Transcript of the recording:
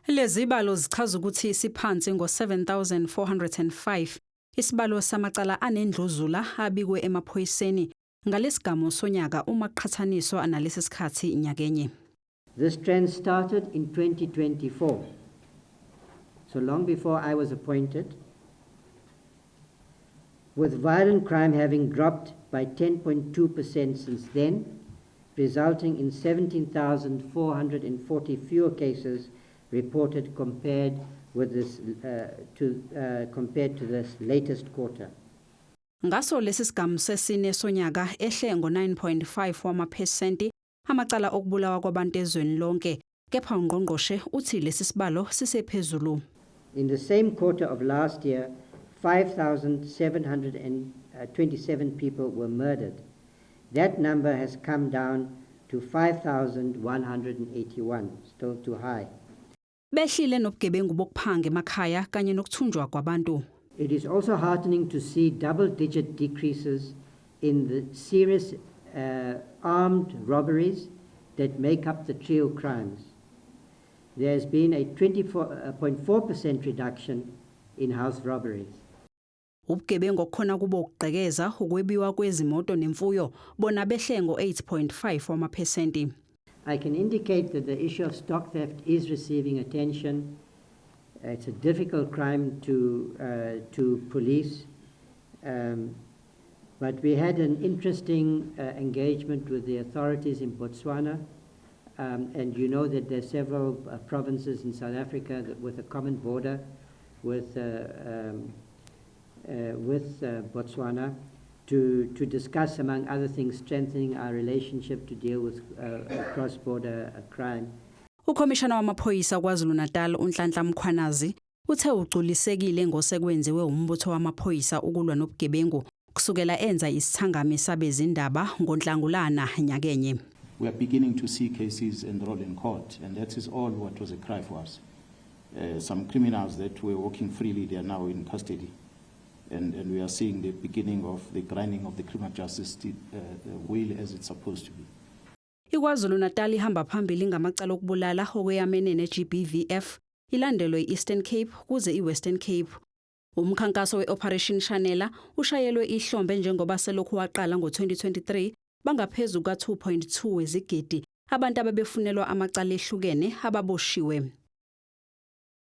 Lezibalo zichaza ukuthi isiphansi ngo-7,405 isibalo samacala anendluzula abikwe emaphoyiseni ngalesigamo sonyaka uma kuqhathaniswa nalesi sikhathi nyakenye. This trend started in 2024, so long before I was appointed, with violent crime having dropped by 10.2% since then, resulting in 17,440 fewer cases reported compared to this latest quarter. Ngaso lesi sigamo sesine sonyaka ehle ngo-9.5 wamaphesenti amacala okubulawa kwabantu ezweni lonke, kepha ungqongqoshe uthi lesi sibalo sisephezulu. In the same quarter of last year, 5,727 people were murdered. That number has come down to 5,181, still too high. Behlile nobugebengu bokuphanga emakhaya kanye nokuthunjwa kwabantu. It is also heartening to see double-digit decreases in the serious armed robberies that make up the trio crimes. There has been a 24.4% reduction in house robberies. Ubugebengu okhona kubo ukugqekeza ukwebiwa kwezimoto nemfuyo bona behle ngo-8.5 wamaphesenti. I can indicate that the issue of stock theft is receiving attention. It's a difficult crime to police, but we had an interesting engagement with the authorities in Botswana, and you know that there are several provinces in South Africa with a common border with Botswana to discuss, among other things, strengthening our relationship to deal with cross-border crime. Ukhomishana wamaphoyisa KwaZulu-Natal uNhlanhla Mkhwanazi uthe uculisekile ngosekwenziwe umbutho wamaphoyisa ukulwa nobugebengu kusukela enza isithangami sabezindaba ngoNhlangulana nyakenye. We are beginning to see cases enrolled in court, and that is all what was a cry for us. Some criminals that were walking freely, they are now in custody. And we are seeing the beginning of the grinding of the criminal justice wheel as it's supposed to be. IKwaZulu-Natal ihamba phambili ngamacala okubulala okweyamene ne-GBVF ilandelwe i-Eastern Cape kuze i-Western Cape. Umkhankaso we-Operation Shanela ushayelwe ihlombe njengoba selokhu waqala ngo-2023 bangaphezulu ka-2.2 wezigidi abantu ababefunelwa amacala ehlukene ababoshiwe.